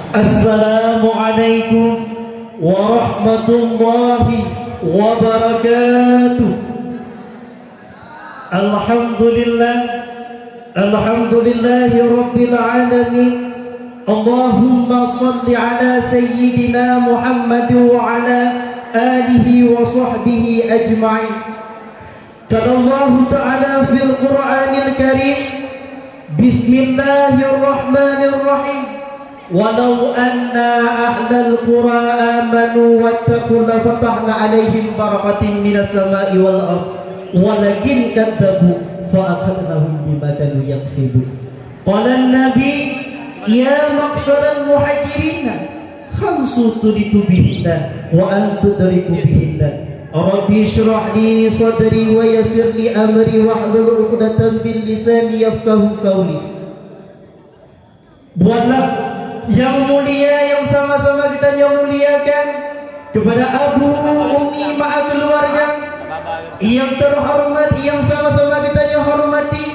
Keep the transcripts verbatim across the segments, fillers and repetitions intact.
Assalamualaikum warahmatullahi wabarakatuh. Alhamdulillah. Alhamdulillahi rabbil alamin. Allahumma salli ala sayyidina Muhammad wa ala alihi wa sahbihi ajma'in. Qala Allahu ta'ala fil Qur'anil Karim, bismillahirrahmanirrahim. Walau anna ahlal qura amanu wattaqu lafatahna alaihim barakatin minas sama'i wal ard, walakin kadzabu fa akhadnahum bima kanu yaksibun. Qala Nabi, ya ma'syaral muhajirin, khamsu tulitu bihinna wa an tudriku bihinna. Rabbi shrah li sadri wa yassir li amri wahlul 'uqdatam min lisani yafqahu qawli. Buatlah yang mulia yang sama-sama kita yang muliakan, kepada Abu, Ummi, ma'a keluarga, yang terhormat yang sama-sama kita yang hormati,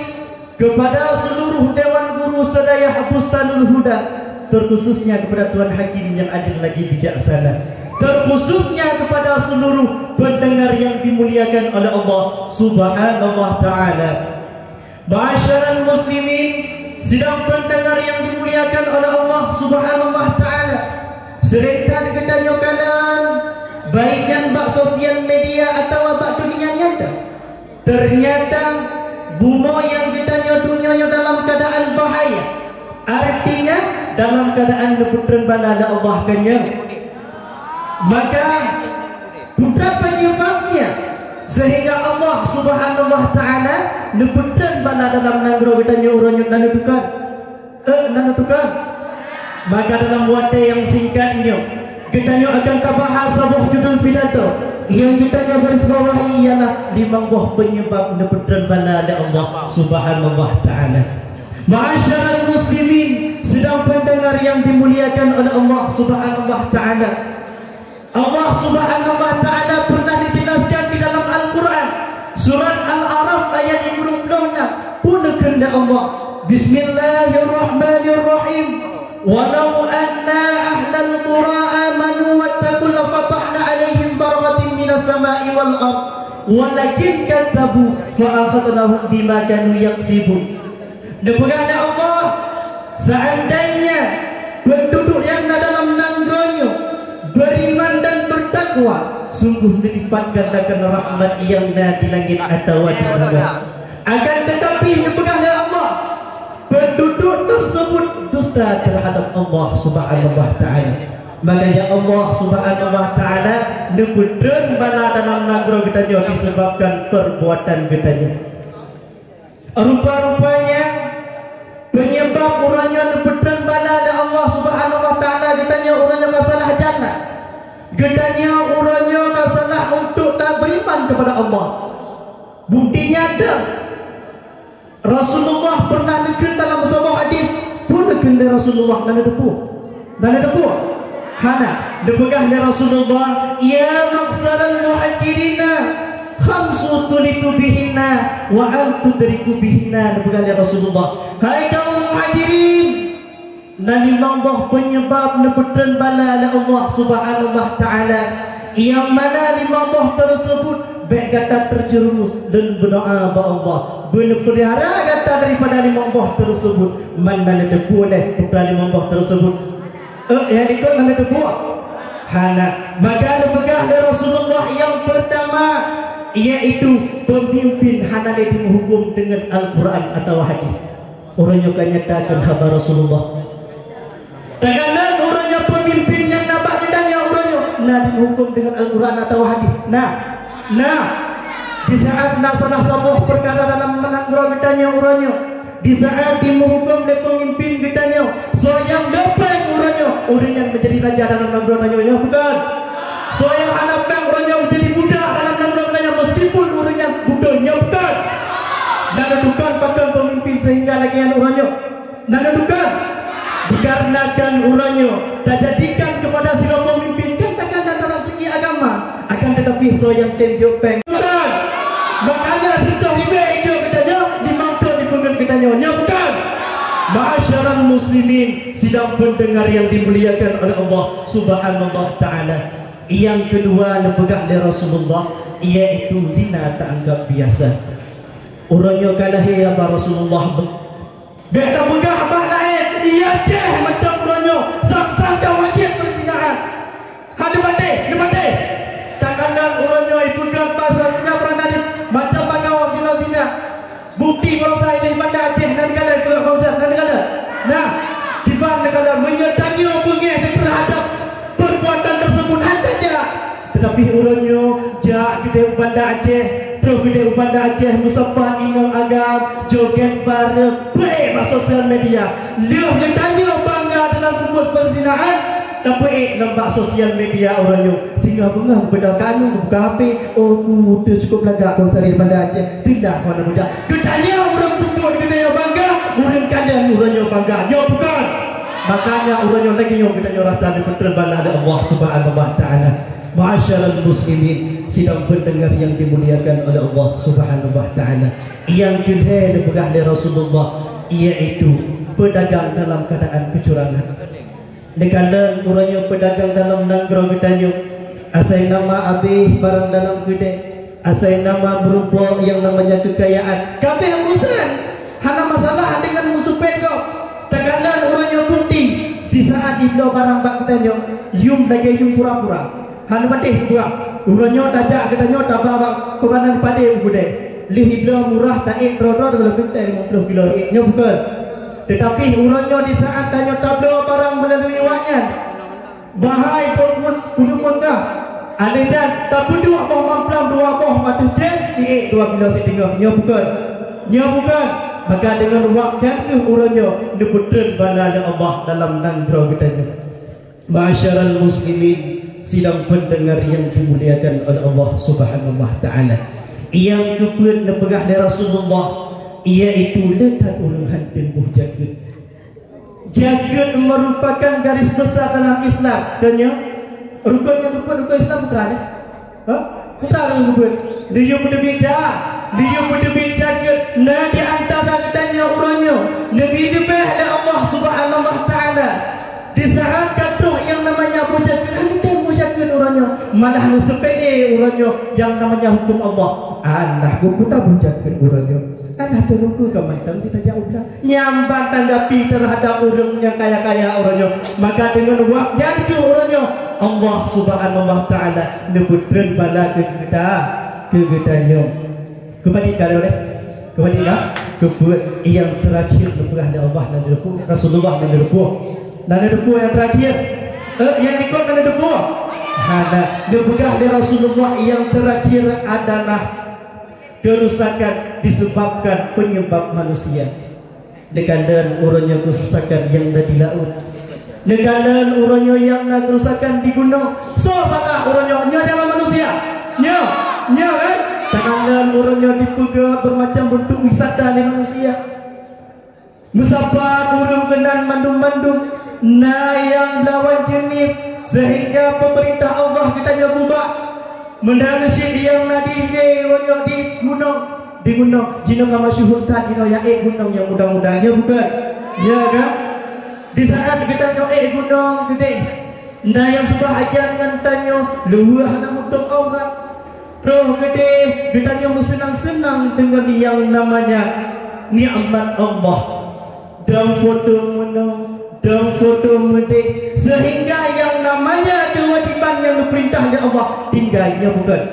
kepada seluruh Dewan Guru Sedayah Bustanul Huda, terkhususnya kepada Tuan Hakim yang adil lagi bijaksana, terkhususnya kepada seluruh pendengar yang dimuliakan oleh Allah Subhanahu wa Ta'ala. Ma'asyiral muslimin, sidang pendengar yang dimuliakan oleh Allah Subhanahu wa Ta'ala, seureuta geutanyoe kalon, baik nyan bak sosial media atawa bak dunia nyata. Ternyata bumoe nyang geutanyoe dunia nyoe dalam keadaan bahaya. Artinya, dalam keadaan neupeutreun bala lé Allah keunyoe. Maka, peue penyebabnya sehingga Allah Subhanahu wa Ta'ala neupeutreun bala dalam nanggroe geutanyoe uroe nyoe, na neutukang? Eh, na neutukang? Maka dalam watée nyang singkat nyoe, geutanyoe akan tabahas saboh judul pidato nyang geutanyoe garis bawahi ialah limong boh penyebab neupeutreun bala lé Allah Subhanahu wa Ta'ala. Ma'asyiral muslimin, sidang pendengar yang dimuliakan oleh Allah Subhanahu wa Ta'ala. Allah Subhanahu wa Ta'ala pernah dijelaskan di dalam Al-Quran, surat Al-Araf ayat lima puluh enam, peue neukheun lé Allah. Bismillahirrahmanirrahim. Walau anna ahlal qura amanu wattaqu lafatahna alaihim barakatin minas sama'i wal ard, walakin kadzabu fa akhadnahum bima kanu yaksibun. Neupeugah lé Allah, seandainya penduduk nyang na dalam nanggroe nyoe beriman dan bertakwa, sungguh neulipatgandakan rahmat nyang na di langit atawa di bumoe. Akan tetapi, neupeugah lé Allah, penduduk tersebut dusta terhadap Allah Subhanahu wa Ta'ala. Maka, ya Allah Subhanahu wa Ta'ala, neupeutreun bala dalam nanggroe geutanyoe disebabkan perbuatan geutanyoe. Rupa-rupanya, penyebab uroe nyoe neupeutreun bala lé Allah Subhanahu wa Ta'ala geutanyoe uroe nyoe ka salah jalan. Geutanyoe uroe nyoe ka salah untuk taberiman kepada Allah. Bukti nyata, Rasulullah pernah neukheun dalam saboh hadis, peue neukheun lé Rasulullah, na neuteupeue? Na neuteupeue? Hana. Neupeugah lé Rasulullah, "Ya ma'syaral muhajirina, khamsu tulitu bihinna wa an tudriku bihinna," neupeugah lé Rasulullah. Hai kaum muhajirin, na limong boh penyebab neupeutreun bala lé Allah Subhanahu wa Ta'ala. Nyang mana limong boh tersebut, bék gata terjerumus dan berdoa bak Allah. Beuneupelihara gata daripada limong boh tersebut. Man na neuteupeue lé peue limong boh tersebut? Eh, nyang dikeue na neuteupeue? Hana. Maka neupeugah lé Rasulullah nyang pertama, yaitu pemimpin hana lé dimeuhuköm deungon Al-Quran atawa hadis. Uroe nyoe ka nyatakan haba Rasulullah. Takalon uroe nyoe pemimpin nyang na bak geutanyoe uroe nyoe na dimeuhuköm deungon Al-Quran atawa hadis. Na. Na. Di saat na salah saboh peukara dalam nanggroe geutanyoe uroe nyoe, di saat dimeuhuköm lé pemimpin geutanyoe, soe nyang leupeng uroe nyoe, ureuëng nyan menjadi raja dalam nanggroe tanyoe, nyoe bukan? Soe nyang hana péng uroe nyoe menjadi budak dalam nanggroe tanyoe, meskipun ureuëng nyan buta, nyoe bukan? Na neutukang pakon pemimpin sehingga lagée nyan uroe nyoe? Na neutukang? Dikarenakan uroe nyoe tajadikan kepada sidroe pemimpin kan takana dalam segi agama, akan tetapi soe nyang tem jok péng. Bukan. Makanya sintoh ribée ijok geutanyoe, limong thon dipeungeut geutanyoe. Nyoe bukan? Ma'asyiral Muslimin sidang pendengar yang dimuliakan oleh Allah Subhanahu wa Ta'ala. Yang kedua, neupeugah lé Rasulullah, yaitu zina taanggap biasa. Uroe nyoe ka lahé haba Rasulullah, bèk tapeugah bak laén, iya Aceh mantong uroe nyoe, sang-sang ka wajéb peuzinaan. Hana neupatéh, neupatéh. Takalon uroe nyoe ipeugah basa nya peuranah di macam bagawa bila zina. Bukti bangsa di Banda Aceh nan kala, keu bangsa nan kala. Nah, kiban nan kala, meunyoe tanyoe beungéh teuhadap perbuatan tersebut, hana jak. Tetapi uroe nyoe jak keudéh u Banda Aceh, troh keudéh u Banda Aceh, meusapat inong agam, joget bareng, peuék bak sosial media. Lheueh geutanyoe bangga dalam peubuet peuzinaan, tapeuék nibak sosial media uroe nyoe. Singoh beungoh beudôh kanu buka H P, "Oh, ku teuh cukôp lagak kon sari Banda Aceh, pindah hana beujak." Geutanyoe ureueng peubuet geutanyoe bangga, ureueng kalon uroe nyoe bangga. Nyoe bukan? Makanya uroe nyoe lagèe nyoe geutanyoe rasa neupeutreun bala lé Allah Subhanahu wa Ta'ala. Ma'asyiral muslimin, sidang pendengar yang dimuliakan oleh Allah Subhanahu wa Ta'ala. Nyang keulhèe neupeugah lé Rasulullah, yaitu peudagang dalam keadaan keucurangan. Neukalon uroe nyoe peudagang dalam nanggroe geutanyoe, asai nama abéh barang dalam keudè, asai nama meurumpok nyang namanya keukayaan. Ka abéh urusan, hana masalah deungon meusupet gob. Takalon uroe nyoe bukti, di saat jibloe barang bak geutanyoe, yum lagèe yum pura-pura. Hana patéh buah. Uroe nyoe tajak geutanyoe taba bak peubanan padé u keudè. Lheueh jibloe murah taék droe-droe dalam geutai limong ploh kilo ék. Nyoe bukan. Tetapi uroe nyoe di saat tanyoe tabloe barang meulalu awaknyan, bahai peubuet puluh peugah. Alèh nyan tapeuduek boh mamplam dua boh ateueh cen, ék dua kilo siteungoh. Nyoe bukan. Nyoe bukan. Maka deungon wak nyan kheueh uroe nyoe neupeutreun bala lé Allah dalam nanggroe geutanyoe. Ma'asyiral muslimin, sidang pendengar yang dimuliakan oleh Allah Subhanahu wa Ta'ala. Nyang keupeuet neupeugah lé Rasulullah, yaitu le that ureueng han tem boh jakeuet. Jakeuet merupakan garis besar dalam Islam. Tanya, rukun nyang keupeuet rukun Islam putra ni? Ha? Putra nyang keupeuet. Liyue peuteubiet ja-, liyue peuteubiet jakeuet. Na di antara geutanyoe uroe nyoe neubi leubeh lé Allah Subhanahu wa Ta'ala. Di saat ka troh nyang namanya boh jakeuet, hana tem boh jakeuet uroe nyoe. Malah neuseupele uroe nyoe nyang namanya huköm Allah. Alah, geupeugah boh jakeuet uroe nyoe. Alah, teureuka ka mantong si tajak u blang. Nyan ban tanggapi teuhadap ureueng nyang kaya-kaya uroe nyoe. Maka deungon wak nyan kheueh uroe nyoe, Allah Subhanahu wa Ta'ala neupeutreun bala keu geuta-, keu geutanyoe. Keumbali ka lheueh? Keumbali ka? Keupeuet nyang teurakhir neupeugah lé Allah dan Rasulullah dan Rasulullah. Dan Rasulullah nyang teurakhir. Eh, nyang ikot dan Rasulullah. Hana, neupeugah lé Rasulullah nyang teurakhir adalah keurusakan disebabkan penyebab manusia. Neukalon uroe nyoe keurusakan nyang na di laôt. Neukalon uroe nyoe nyang na keurusakan di gunong. Soe salah uroe nyoe? Nyoe jalan manusia. Nyoe, nyoe kan? Takalon uroe nyoe dipeugah bermacam bentuk wisata lé manusia. Meusapat ureueng keunan mandum-mandum na nyang lawan jenis, sehingga pemerintah Allah geutanyoe bubak. Meunan cit nyang na di ilée uroe nyoe di gunong, di gunong, jinoe ka masyhur that jinoe nyang ék gunong nyang muda-muda, nyo bukon? Nyo kan? Di saat geutanyoe ék gunong geudeh, na nyang seubahgian ngon tanyoe luweuh hana meutôb aurat. Roh geudeh geutanyoe meuseunang-seunang deungon nyang namanya nikmat Allah. Dong foto meunoe, dong foto meudeh, sehingga nyang namanya keuwajiban nyang geupeurintah lé Allah tinggai, nyo bukon?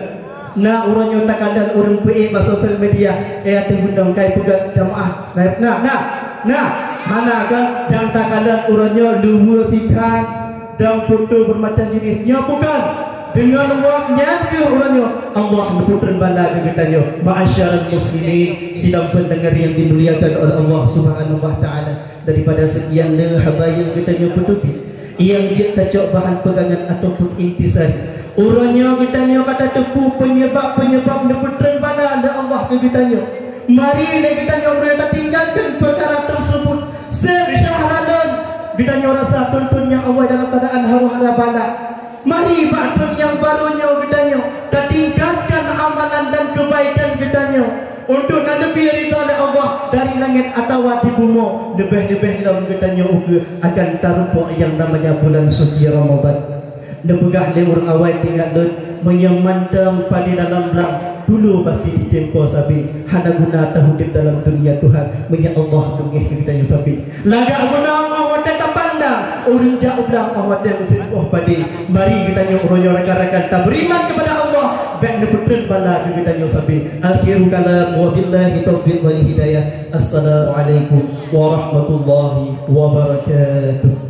Na uroe nyoe takalon ureueng peuék bak sosial media, eh, ateueh gunong kai peugah jamaah. Na, na, na, na, hana kan? Nyang takalon uroe nyoe luweuh sitan, dong foto bermacam jenis, nyo bukon? Deungon wak nyan kheueh uroe nyoe Allah neupeutreun bala keu geutanyoe. Ma'asyiral muslimin, sidang pendengar yang dimuliakan oleh Allah Subhanahu wa Ta'ala, daripada sekian le haba nyang geutanyoe peuteubiet, nyang jeuet tacok bahan peugangan ataupun intisari. Uroe nyoe geutanyoe ka tateupeue penyebab-penyebab neupeutreun bala lé Allah keu geutanyoe. Mari lé geutanyoe uroe nyoe tatinggalkan peukara teusebut. Seb syahra lôn, geutanyoe rasa thon-thon nyang awai dalam keuadaan hara-hara bala. Mari bak thon nyang barô nyoe geutanyoe tatingkatkan amalan dan keubaikan geutanyoe. Untuk na neubri ridha lé Allah dari langét atawa di bumoe, leubeh-leubeh lom geutanyoe ukeue akan tarumpok nyang namanya bulan suci Ramadhan. Neupeugah lé ureuëng awai tinggai lôn, meunyoe mantong padé dalam blang, tulo pasti jitimpo sabé. Hana guna taudeb dalam dunia Tuhan, meunyoe Allah teungéh keu geutanyoe sabé. Lagak guna Allah watée tapandang, ureuëng jak u blang Allah watée meuseuleukoh padé. Mari geutanyoe uroe nyoe rakan-rakan taberiman kepada Allah, bék neupeutrön bala keu geutanyoe sabé. Akhirul kalam, wabillahi taufiq wal hidayah. Assalamualaikum warahmatullahi wabarakatuh.